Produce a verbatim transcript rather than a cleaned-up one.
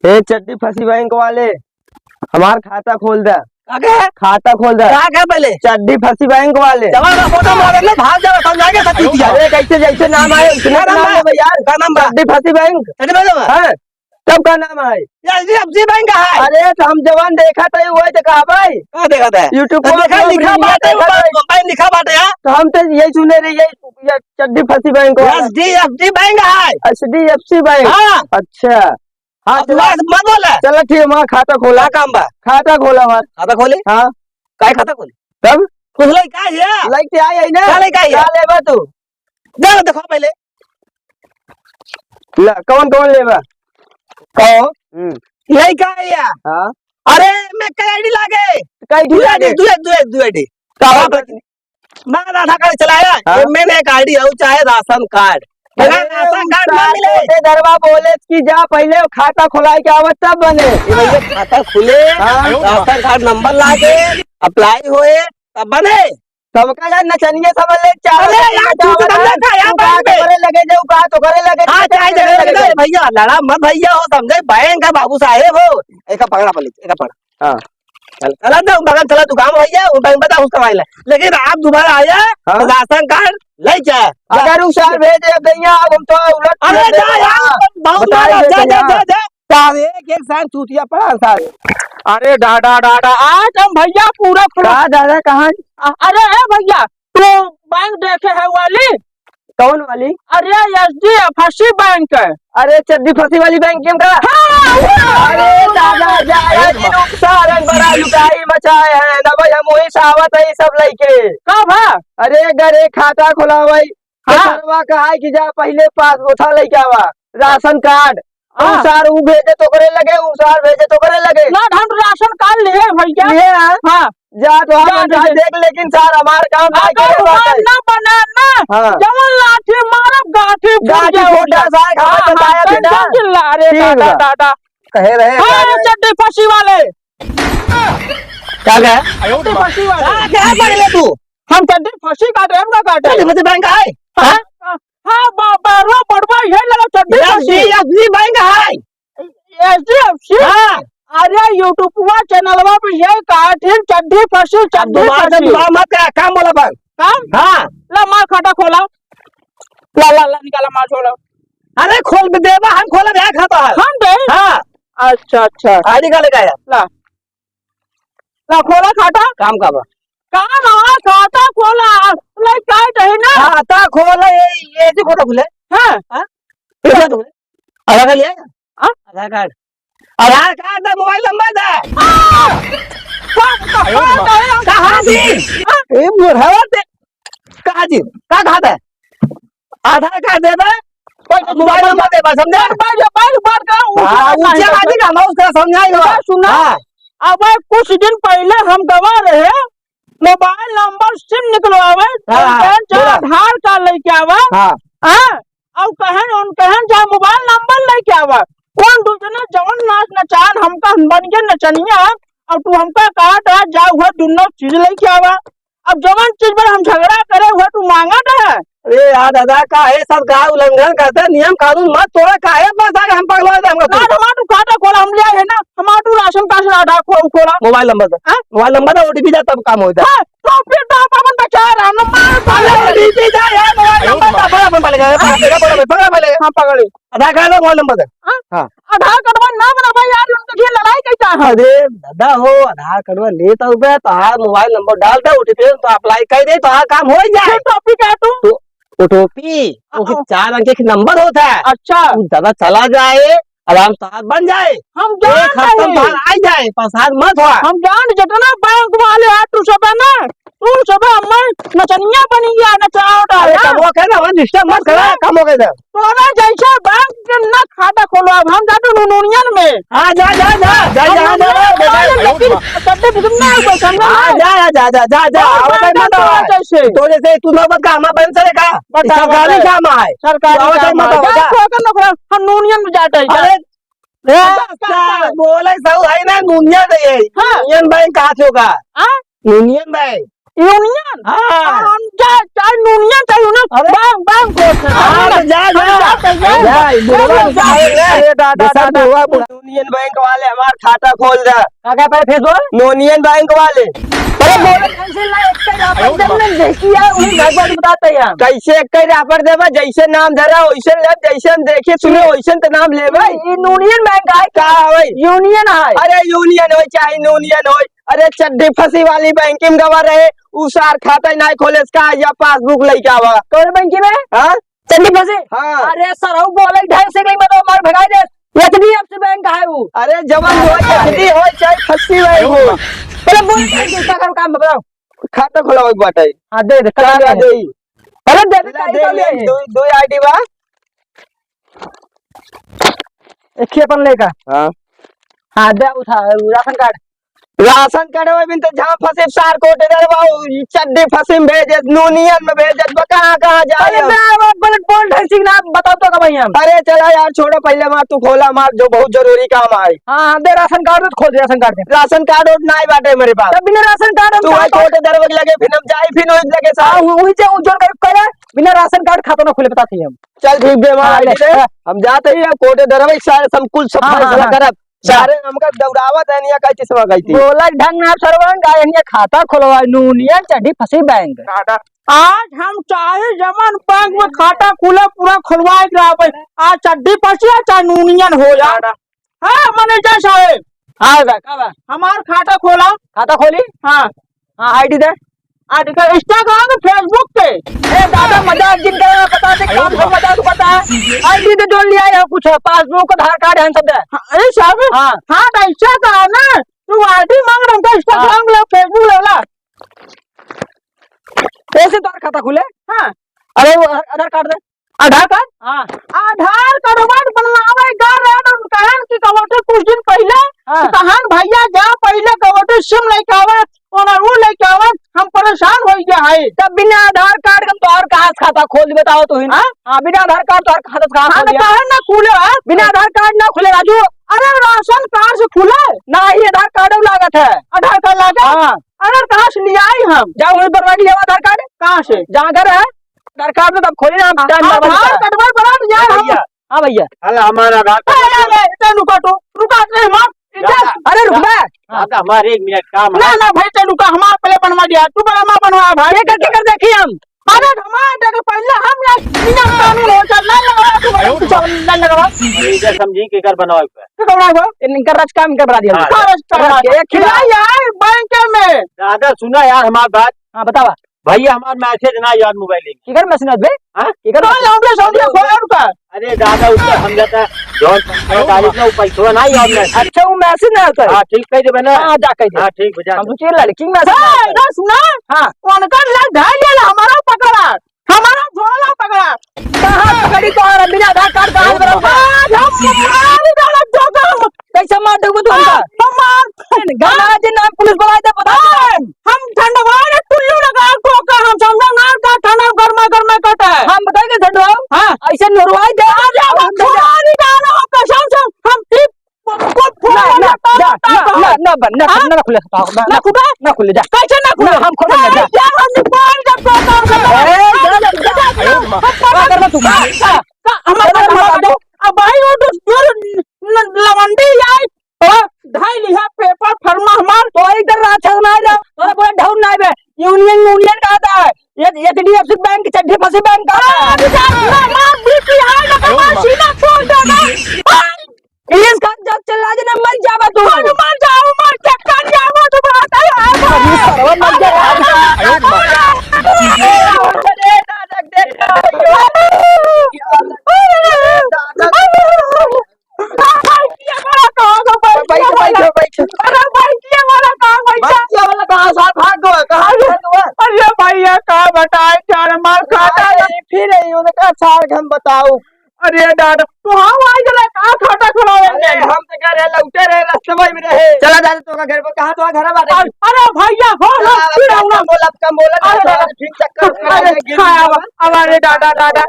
ए चड्डी फंसी बैंक वाले, हमार खाता खोल दे। का कहे? खाता खोल दे। का कहे पहले? चड्डी फंसी बैंक वाले। जवान का फोटो मारे ना, भाग जावा, समझा के सब पीछे। अरे कैसे जैसे नाम आए, उसने का नाम नाम है? है भैया। का नाम बा? चड्डी फंसी बैंक। चड्डी फंसी बैंक? हाँ। तब का नाम है? ये H D F C bank है। अरे तो हम जवान देखा था, वही तो कहा भाई। का देखा था? YouTube तो पर देखा, हम लिखा reel बाटे, देखा ऊपर था। मोबाइल लिखा बाटे, हाँ। तो हम तो यही सुने रहे, यही, ये चड्डी फंसी बैंक वाला। H D F C bank है। H D F C bank. हाँ। अच्छा। हाँ, अब चला। बात मत बोला। चला ठीक है, हमारा खाता खोला। का काम बा? खाता खोला हमारा। खाता खोले? हाँ। काय खाता खोले? तब? कुछ लइका है? लइके आई है ना? का लइका है? का लेबा तू? जा ना देखो पहले। ला, कौन कौन लेबा? कौन? हम्म। लइका है या? हाँ। अरे, मैं कई आई डी लागे? कई डी दू आई डी लागे? दू आई डी, दू आई डी, दू आई डी। का हाँ, बात? मैं आधार कार्ड चलाया, हाँ। ये मैंने एक आई डी है, चाहे राशन कार्ड। अरे, अगर राशन कार्ड ना मिले। छोटे दरवा बोले कि जा पहले खाता खुलाए के आवे तब बने। ये भैया खाता खुले, हाँ। राशन कार्ड नंबर लागे, अप्लाई होए, तब बने। सबका यार नचनिया समझ ले, चाहे अरे यार, तू तो समझा का यार, तू कहा बैंक में। तो करे लगे जाऊ, कहा तो करे लगे, हाँ, तू चाहे करे जगह लगे लगे जाऊ। भैया, लड़ा मत भैया हो, समझे, बैंक है बाबू साहेब हो। एका पकड़ा पहले, एका पकड़ा। हाँ। चल, चला जाओ, बगल चला दुकान भैया, वो बैंक बता उसका माइला। लेकिन आप दोबारा आया, हाँ। तो राशन कार्ड ले जा। अगर उ सार भेजे अब दैया, अब हम तो उलट अरे फेर जा देबे यार, ना। बहुत बताई मारा, दे जा, जा, दैया। जा, जा। सारे एक, एक साथ चूतिया पड़ा सारे। अरे डाडा, डाडा, आज हम भैया पूरा खुला का दादा, कहाँ? अ-, अरे ए भैया, तू बैंक देखे है वाली? कौन वाली? अरे H D F C bank है। अरे चड्डी फंसी वाली बैंक के का? हाँ, हाँ, अरे हाँ, दादा, हाँ, जा, हाँ, जा, हाँ। जिन सारन बड़ा लुटाई मचाए हैं ना भाई, हम वही सावत है सब लइके। का भा? अरे गरे खाता खुलावाई, हाँ। सरवा कहा है कि जा पहले पास उठा लेके आवा राशन कार्ड। हाँ। उ सार उ भेजे तो करे लगे, उ सार भेजे तो करे लगे। ना, हम राशन कार्ड लिए भैया। लिए हैं? हाँ। जा तो हम जा, जा, जा। देख, लेकिन सार हमार काम ना अगर करे हमार बाटे। ना बना ना, हाँ। जवन लाठी मारब, गाठी फूट गाठी जाओ फूटा जा। सार, हमार हाँ, बताया हाँ, भी ना। टेंशन चिल्ला, अरे ठीक दादा, बा। दादा। कहे रहे, हाँ, कहे रहे। चड्डी फंसी वाले। का कहे? चड्डी फंसी वाले। का कहे पगले तू? हम चड्डी फंसी काटे, हम का काटे? चड्डी फंसी बैंक आए? हाँ? हाँ, बा-, बड़वा, बड़वा, ये लगा चड्डी फंसी। H D F C bank है। H D F C? हाँ। अरे, YouTube-वा चैनलवा पे ये काट है, चड्डी फंसी, अब चड्डी दोबारा से फंसी। दोबारा मत करा, काम बोला बस। काम? हाँ। ला, मार खाता खोला। ला, ला, ला, निकाला, मार छोड़ा। अरे, खोल भी देबा, हम खोलब, यहाँ खाता है। हम दे? हाँ। अच्छा, अच्छा। आई डी का लेके आया? ला। ला, खोला खाता। काम का बा? काम, हाँ, खाता खोला। ला, क्या चाहिए ना? खाता खोला, ये, ये जी खाता खुले। हाँ। हाँ? कैसे तू? आधार कार्ड लिया? हाँ? आधार कार्ड। आधार कार्ड दे, मोबाइल नंबर दे। हाँ। कहाँ दी? हाँ? ए, बुढ़ावा दे। कहाँ दी? का कहा दे? आधार कार्ड दे दे। कोई मोबाइल नंबर दे, बस समझे? बात, बात, बात, बात करो, हाँ, ऊँचा ऊँचा नहीं आदमी का हम उसका समझाई लो। सुना? हाँ। अब कुछ दिन पहले हम गवा रहे, मोबाइल नंबर सिम निकलवावे, हाँ, उनकहन चाहे बोला। आधार कार्ड लेके आवा। हाँ। हाँ, और कहन, उनकहन चाहे मोबाइल नंबर लेके आवा। कौन दूसरे जवन नाच नचान हमका हम बन के नचनिया, और तू हमका कहा था, जा हुआ दोनों चीज लेके आवा। अब जवन चीज पर हम झगड़ा करे हुआ, तू मांगा था। अरे यार दादा, काहे सरकार उल्लंघन करते, नियम कानून मत तोड़ा, काहे बस आके हम पगला दे हमका ना, तू? हमार तू खाता खोला, हम ले आए हैं ना, हमार तू राशन कार्ड से आधार खो-, खोला। मोबाइल नंबर दे। हाँ? मोबाइल नंबर दे, ओ टी पी जा तब काम होता है। हाँ, तो फिर तो आप अपन बचा रहा, नंबर अरे, ओ टी पी जा यार, मोबाइल नंबर दे, पकड़ अपन पहले, पकड़, पकड़, पकड़, पकड़ पहले। हाँ, पकड़ ले। आधार कार्ड और मोबाइल नंबर दे। हाँ? हाँ। आधार कार्डवा ना बनावा यार, उनके लिए लड़ाई कैसा है? अरे दादा हो, आधार कार्डवा लेता हूँ मैं, तो हाँ, मोबाइल नंबर डाल दे, ओ टी पी तो अप्लाई कर दे, तो हाँ, काम हो ही जाए। फिर टॉपिक है तू? तो ओ टी पी, वो हाँ। चार अंक के नंबर होता है। अच्छा। तू दादा चला जाए, आराम से बन जाए। हम एक जानते हफ्ता में हैं। बाहर आ जाए, परेशान मत हो। हम जान जितना बैंक वाले हैं, तू सब है ना, तू सब हमें नचनिया बनी गया, नचाओ अरे, डाला। कम हो गया ना, वहाँ डिस्टर्ब मत करा, कम हो गया इधर। तोरा जैसे बैंक के ना खाता खोलो, अब हम जाते नूनियन में। हाँ, जा, जा, जा, जा, हम जा, जा, नूनियन में जा, आए, जा। लेकिन तब तक तुम ना कोई समझ हाँ, में। जा, जा, जा, जा, जा, जा, और आवाज बंद मत तोरा आवाज। जैसे। तो जैसे तू नौबत का हमारा बैंक से का? बता, सरकारी बता। काम है। सरकारी तू आवाज काम मत है। आवाज। जा, तो अगर नौकरा, हम नूनियन में जाते हैं, जा। अरे, ए, बस का, का, का? बोले सब है ना, यूनियन है ये। हाँ। यूनियन बैंक कहाँ से होगा? हाँ? Union bank. यूनियन? हाँ। हाँ, हम जा, चाहे यूनियन, चाहे यूनियन, अरे। बैंक, बैंक को। हाँ, तो जा, हम जा। जा, तो जा। या, ई बुढ़वा अरे दादा, दादा। बुढ़वा, बुढ़वा। यूनियन बैंक वाले हमार खाता खोल दा। का, का, पहले फेस बोल। यूनियन बैंक वाले। अरे बोल, कैसे ला, एक कई रापड़ जब मैं देखी है, वही घर पर बताते हैं हम। कैसे एक कई रापड़ देबा, जैसे नाम धरा, वैसे ले, जैसे हम देखे, सुने, वैसे तो नाम लेबे। ई यूनियन बैंक है। का है? यूनियन है। अरे यूनियन होई चाहे यूनियन होई, अरे चड्डी फंसी वाली बैंक में गवा रहे, उ सार खाता ही नहीं खोले, इसका या पासबुक लेके आवा। कौन बैंक में? हाँ? चड्डी फंसी? हाँ। अरे सर, वो बोले ढंग से नहीं, मतलब मार भगाई दे। एचडीएफसी बैंक है वो। अरे जवन हो, एचडी हो चाहे फंसी बैंक हो। अरे बोल, कैसा करो काम बताओ। खाता खोलवावे के बाटे। हाँ, दे दे, का कल का ले। दे? अरे दे दे, ला कल दे, ले ले। दो, दो आईडी बा। एक ही अपन लेकर। हाँ। हाँ, दे उठा, राशन कार्ड। राशन कार्ड में भी तो जहाँ फंसे सार कोटेदार बा, ई चड्डी फंसी में भेजे, यूनियन में भेजे, बा कहाँ कहाँ जाए अरे हम? बे, अब बोल, बोल ढंग से ना, बताओ तो का भाई हम। अरे चला यार, छोड़ो, पहले मार तू खोला, मार जो बहुत जरूरी काम आए। हाँ, हाँ, दे राशन कार्ड तो खोल दे, राशन कार्ड दे। राशन कार्ड और नहीं बाटे मेरे पास। तब बिना राशन कार्ड हम तू का आई करूँ? कोटेदार के लगे, फिर हम जाए, फिर उस लगे हाँ, सार। वही से उज्जवल कर, करे, बिना राशन कार्ड खाता ना खुले, बताते हैं हम। चल ठीक बे, हमारा हाँ, ले, आईडी दे। हाँ। हम जाते ही अब कोटेदार सारे सब कुछ सब हाँ, हाँ, फैसला हाँ। करब। जा। सारे हमका दौड़ावत है, निया का चश्मा गई थी। बोला ढंग ना सरवन, गायनिया खाता खोलवा, यूनियन चड्डी फंसी बैंक। दादा, आज हम चाहे जवन बैंक में खाता खुले, पूरा खुलवाए के रहबे। आज चड्डी फंसी है, चाहे यूनियन हो जा। दादा। हाँ, मैनेजर साहब। हाँ, का, का बा? हमार खाता खोला। खाता खोली? हाँ। हाँ, आईडी दे। आ देखो, Instagram, Facebook पे। ए दादा, मजाक जिन करे, बता दे, काम को मजाक बता। आईडी तो जोड़ लिया है, कुछ है, पासबुक, आधार कार्ड है, सब दे। हाँ, अरे साहब, हाँ। हाँ, तो ऐसा कहा ना, तू आईडी मांग रहा, हमका Instagram हाँ। ले, Facebook ले ला। कैसे तोर खाता खुले? हाँ। अरे वो आधार कार्ड दे। आधार कार्ड? हाँ। आधार कार्ड बनवावे गा रहे तो कहन कि कवटे कुछ दिन पहिले, हाँ। तो कहन भैया जा पहिले कवटे सिम लेके आवे, ओना ऊ लेके आवे, हम परेशान हो गया है। तब बिना आधार कार्ड के हम तोहर कहाँ से खाता खोल दी बताओ तू ही ना? हाँ? हाँ, बिना आधार कार्ड तोहर खाता से कहाँ हाँ, खोल तो दिया? काहे ना खुले है? बिना आधार कार्ड ना खुले राजू। अरे राशन कार्ड से खुले? ना ही आधार कार्ड लागत है। आधार कार्ड लागत? हाँ। अरे कहाँ से ले आई हम? जाओ वहीं पर बैठ लिया आधार कार्ड। कहाँ से? जहाँ घर है। आधार कार्ड में तब खोली ना, हम टाइम लगा आधार देता है। कार्ड में बना दिया ए हम। भैया। हाँ भैया। हला हमारा आधार कार्ड। अरे, अरे, अरे, इधर रुका तो, रुका, अरे, मार, इधर। दादा, अरे, रुक बे। दादा, हमारे एक मिनट काम ना, है। ना, भाई, चल रुका, हमारा पहले बनवा दिया, तू बना, हमारा बनवा, भाई। ये गलती कर देखी हम। अरे, हमारा देखो, पहले हम यहाँ बिना कानून हो, चल, लाइन लगा, तू बना, तू चल, लाइन लगा। ये इधर समझी कि कर बनाओ एक बार। तू बनाओ। इनका राज काम इनका बना दिया। हाँ। हाँ, राज काम। एक ही बात। यार, बैंक में। दादा, सुना यार हमारी बात। हाँ, बतावा। भैया, हमार मैसेज ना यार मोबाइल में। किकर मैसेज ना बे? हाँ? किकर कौन मैसेज? लौंडे सौंडे खोल उनका? अरे दादा, ऊपर हम जाता है, जौन पैसा डाली ना, वो पैसा ना यार मैसेज। अच्छा, वो मैसेज ना होता है? हाँ, ठीक कह देबे ना। हाँ, जा कह दे। हाँ, ठीक बजा। हम तो ये लड़की मैसेज ना हाँ, होता है। इधर सुना। हाँ। उनका लग ढाई ले, हमारा पकड़ा, हमारा झोला पकड़ा। कहाँ पकड़ी तो, बिना आधार कार्ड कहाँ पर? आज हम मार डालब जो काम। कैसे मार देबू तू हमका? हाँ, हम मार। गंगा जी नाम पुलिस बुलाए दे, बता दे। हाँ, हम ठंडवा रे टुल्लू लगा को का हम समझा ना का ठंडा गर्मा गर्मा कटा है। हम बताएंगे ठंडवा। हाँ। ऐसे नरवाई दे। अरे हम हम छोड़ी डालो कसम से हम टिप को, को ना, ना, ना, ना, ना, ना, ना, ना, ना, ना, ना खुले, ना, ना, ना खुले, जा। कैसे ना खुले? ना, हम खोले, ना, जा। यार, हम निकाल जब को काम करता है। ए, जा, जा, जा। हम का करना तू? का, का, हम चलो, का मत करना? अब भाई, वो तो जो न-, लवंडी आई, तो ढाई लिहा पेपर फरमा हमार। तो इधर रात है ना, जा। तो बोले, ढाउन ना बे। यूनियन, यूनियन का आता है। ये, एचडीएफसी बैंक, चड्डी फंसी बैंक का आता है। अरे, अरे, अरे, बीपी हाई लगा, सीना फोड़ देगा। पुलिस का जब चिल्ला जे ना मर जावा तू। अरे मर जाओ, मर चक्कर जाओ, तू बात है, आ अरे सरवा मर जा। अरे भैया, का बताए, चार मार खाता है। फिर यही उनका सार हम बताऊ। अरे दादा, तू हाँ आई गला, का खाता खुलावे अरे, में? हम तो कह रहे, लौटे रहे, रास्ते में रहे। चला दादा, तो का घर पर, कहाँ तो घर बाटे? अरे, अरे भैया, हो, हो, चला, फिर अब आओ ना। कम बोल, अब कम बोल, अरे दादा, दादा, फिर चक्कर अरे, में गिर हाँ, जाओ। अब, अब अरे दादा, दादा,